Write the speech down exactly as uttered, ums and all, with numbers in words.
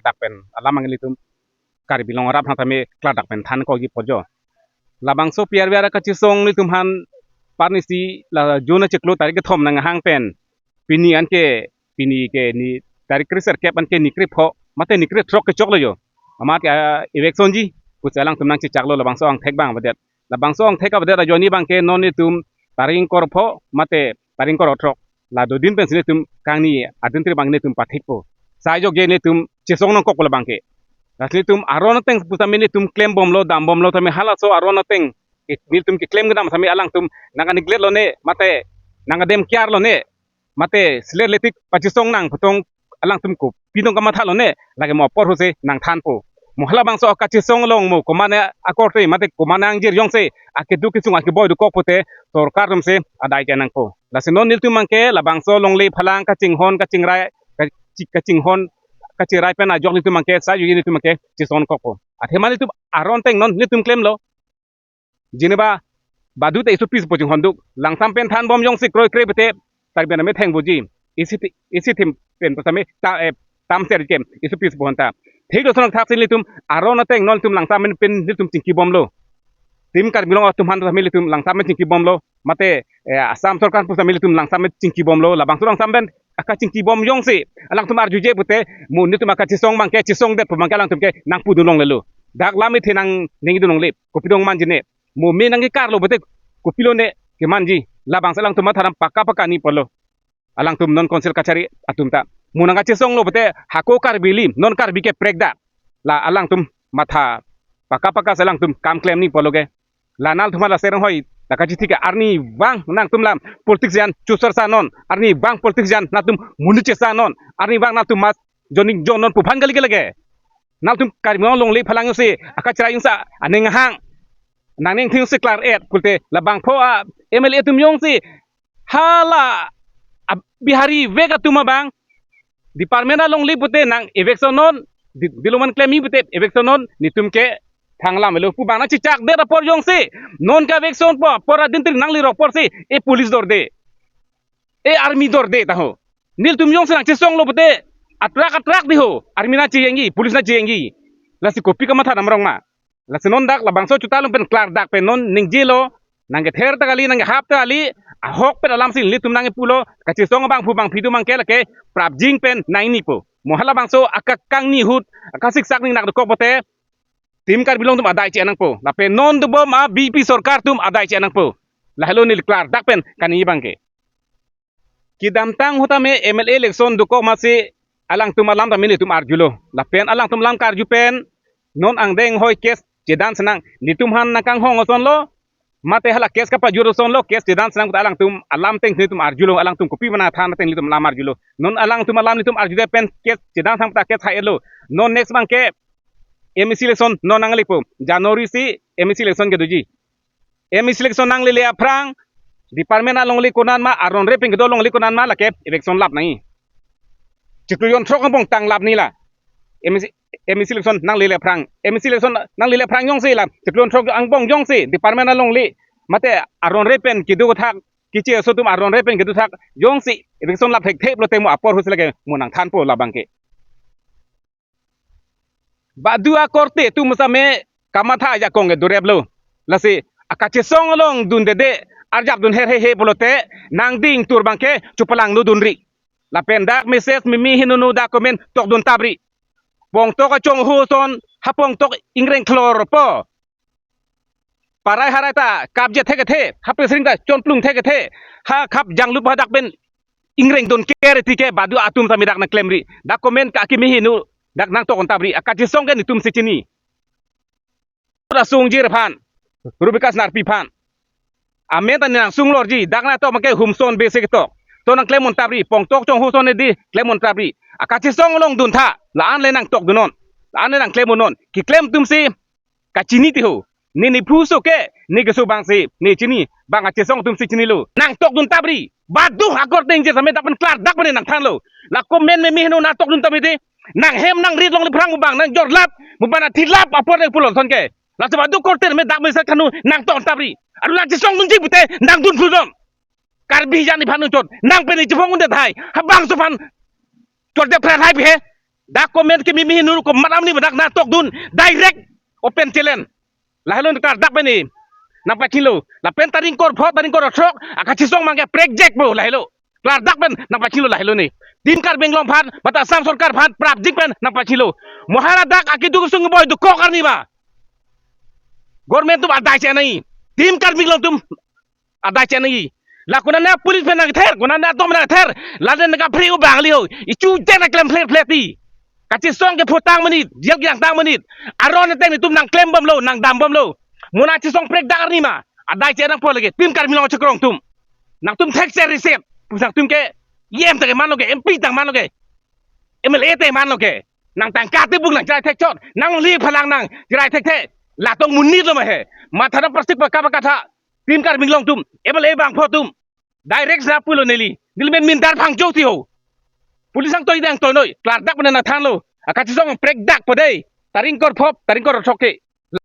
klardak pen alam ang ilitum Karbi Anglong arat aphan tame klardak pen than kokji pu jo. Labangso P R B R kachesong ilitum aphan parnisi la June achiklo tarik kethom nanghang pen pini anke, pini ke ni tarik kre-sirkep anke ni krepho mate ni krethrok kechoklo jo. Amat ke, ah, eviction ji pusi alangtum nangchechaklo labangso angthek abang avedet. Labangso angthek avedet ajoine abangke non ilitum tarik ingkoi ra pho mate tarik ingkoi ra throk la dodin pensi ilitum kangni adin tri abang ilitum pathikpo. Sai jokje ilitum chesong nangkokpo labangke. Lasi ilitum aron ateng pusitame ilitum klembomlo dambomlo tame halaso aron ateng ilitum keklem kedam sitame alangtum nang-neglect lone mate nang-dem care lone mate selet letik pachesong nang pu tong alangtum kopitong kamatha lone lake mo apor ahutsi nangthanpo. Mo halabangso kachesong along mo komatne akorte mate komatne angjir jongsi akeduk kesung akeboi dokok pute sorkar atumsi adai che nangpo. Lasi non nelitum abangke labangso longle phalang kachinghon kachingrai kachi- kachinghon kachingrai pen ajok nelitum abangke sai jokji nelitum abangke chesong kokpo. Athema nelitum aron ateng non nelitum klemlo. Jeneba badu te esopis pu chinghon duk. Langsam pen thanbom jongsi kroikre pute tarben ame theng buji. Isi ti- isi thim pen pusitame ta eh, tamser kem esopis pu honta. Thik do sonok thaksi nelitum aron ateng non nelitum langsam pen nelitum chingkibomlo. Team Karbi Anglong atum aphan pusitame nelitum langsam pen chingkibomlo. Mate eh, Assam sorkar pusitame nelitum langsam pen chingkibomlo. Labangso langsam pen akachingkibom jongsi alangtum arjuje pute mo nelitum akachesong abangke chesongdet pu abangke alangtum ke nangpudun longlelo. Dak lam ithe nang ningdun longle. Kopidong manji ne. Mo me nangkekarlo pute kopilo ne kemanji. Labangso alangtum matha dam pakka pakka ni pulo. Alangtum non council kachari atum ta. Mo nangkachesonglo pute hako Karbi alim non Karbi ke prekdak. La alangtum matha pakka pakka si alangtum kam klem ni pulo ke. La nangtum la serang hoi la kachithi ke arnivang nangtum lam politics jan chusar sa non. Arnivang politics jan nangtum munu chesa non. Arnivang nangtum mas joining jon non pu aphan kali ke lake. Nangtum Karbi Anglong longle phalang jongsi akachrai jongsi aning hang nangning thing si klar et pulote labangpho a M L A atum jongsi hala a Bihari vek atum abang department alongle pute nang eviction non di- diluman klemji pute eviction non nelitum ke thang lam elo pu abang nangchechakdet apor jongsi non ka eviction po apor adin tring nanglerok apor si e police dorde e army dorde taho. Nelitum jongsi nangchesonglo pute atrak atrak di ho army nangchejengji police nangchejengji. Lasi kopi kamatha dam rong ma. Lasi non dak labangso chuta along pen klardak pen non ningjelo nangkether ta kali nangkehap ta kali ahok pen alamsi nelitum nangkepulo kachesong abangphu abangphi atum abangke lake prapjin pen nangnipo. Mo halabangso akakangni ahut akasiksak ning nak dokok pute Team Karbi Anglong atum adai che nangpo. Lapen non dobom a B J P sorkar atum adai che nangpo. Lahelo neli klardak pen kaningje abangke. Kedamtang ahut tame M L A election dokok amatsi alangtum alam tame nelitum arjulo. Lapen alangtum alam karju pen non angdeng hoi case chedan senang nelitum aphan nangkanghong asonlo. Mate hala case kapajut asonlo case chedan senang pute alangtum alam ateng nelitum arjulo alangtum kopi mana than ateng nelitum alam arjulo. Non alangtum alam nelitum arjudet pen case chedan senang pute case ha-etlo. Non next abangke M A C election non nanglepo. January si M A C election kedoji. M A C election nanglele aphrang department alongle konat ma aron re pen kedo alongle konat ma lake election lap nangji. Chiklo jon throk angbong tang lap ni la. M A C, M A C election nanglele aphrang. M A C election nanglele aphrang jongsi la. Chiklo jon throk angbong jongsi department alongle mate aron re pen kedo thak kiche aso atum aron re pen kedo thak jongsi election lap thekthe pulote mo apor ahutsi lake mo nangthanpo labangke. Badu akorte atum same kamatha ajakong ke doreplo. Lasi akachesong along dundede arjap dun her hehe pulote nangding tur abangke chupalangno dunri. Lapen dak message mimi hinunu dak comment tokdun tapri. Pongtok achonghu ason ha pongtok ingreng khlor po. Parai harai ta kapje thekethe, ha pesring ta chonplung thekethe, ha khap janglup hadak pen ingreng dun kere tike badu atum tame dak nangklemri. Dak comment ka kimi hinu dak nangtokdun tapri. Akachesong ke nelitum si chini. Dak sungjir aphan, Rubikas Narpi aphan. Amen ta nangsunglorji, dak nangtok make humson basic tok. To nangklemdun tapri, pongtok chonghu ason di klemdun tapri. Akachesong along duntha, la-an le nangtokdunnon. La-an le nangklemdunnon. Keklem atumsi kachini tiho. Ne nephu so ke, ne keso abangsi ne chini, bang achesong atumsi chinilo. Nangtokdun tapri. Badu akorte ingjir tame dak pen klardak pen nangthanlo. La comment mimi hinu nangtokdun tapri di. Nanghem nangrit alongle aphrang mubang nangjorlap, mubang athilap apor nangpulo ason ke. Laso badu akorte tame dak mesen khanu nangtokdun tapri. Aru nangchesongdunji pute nangdun phudon. Karbi jan iphan nangchot. Nang pen ichipong undet hai. Habangso aphan chotdet phra hai pi he. Dak comment keme meme henur komat amni ba dak nangtokdun, direct open challenge. Lahelo ni klardak pen ni nangpachinilo. Lapen tarik ingkoi pho, tarik ingkoi ra throk akachesong abangke prekjak po lahelo. Klardak pen nangpachinilo lahelo ni. Team Karbi Anglong aphan, mate Assam Sorkar aphan prapjin pen nangpachinilo. Mo ha ladak akeduk sung boi dukok arni ba. Government atum adai chenai. Team Karbi Anglong atum adai chenai. La konane police pen nangther, konane atum nangther. Ladak nangkaphri u bangli ho. Ichu jen nangklem phler phler ti. Kachesong ke photang menit, jail kejangtang menit. Aron ateng netum nangklembomlo, nangdambomlo. Mo nangchesong prekjak arni ma. Adai chenangpo lake. Team Karbi Anglong achekrong atum. Nangtum thekser riset. Nangtum ke E M ta kemanlo ke, M P ta kemanlo ke, M L A ta kemanlo ke. Nang tangka tebuk nangcherai thekchot. Nang li phalang nangcherai thekthe. Latum monitlo ma he. Matha dam plastic pakka pakka tha. Team Karbi Anglong atum, M L A bangpho atum. Direct sa pulo neli. Neli men mintar phangjo ti ho. Police angtoi dang toinoi. Klardak pen nangthanlo. Akachesong prekjak po dei. Tarik ingkoi pho, tarik ingkoi ra throk ke.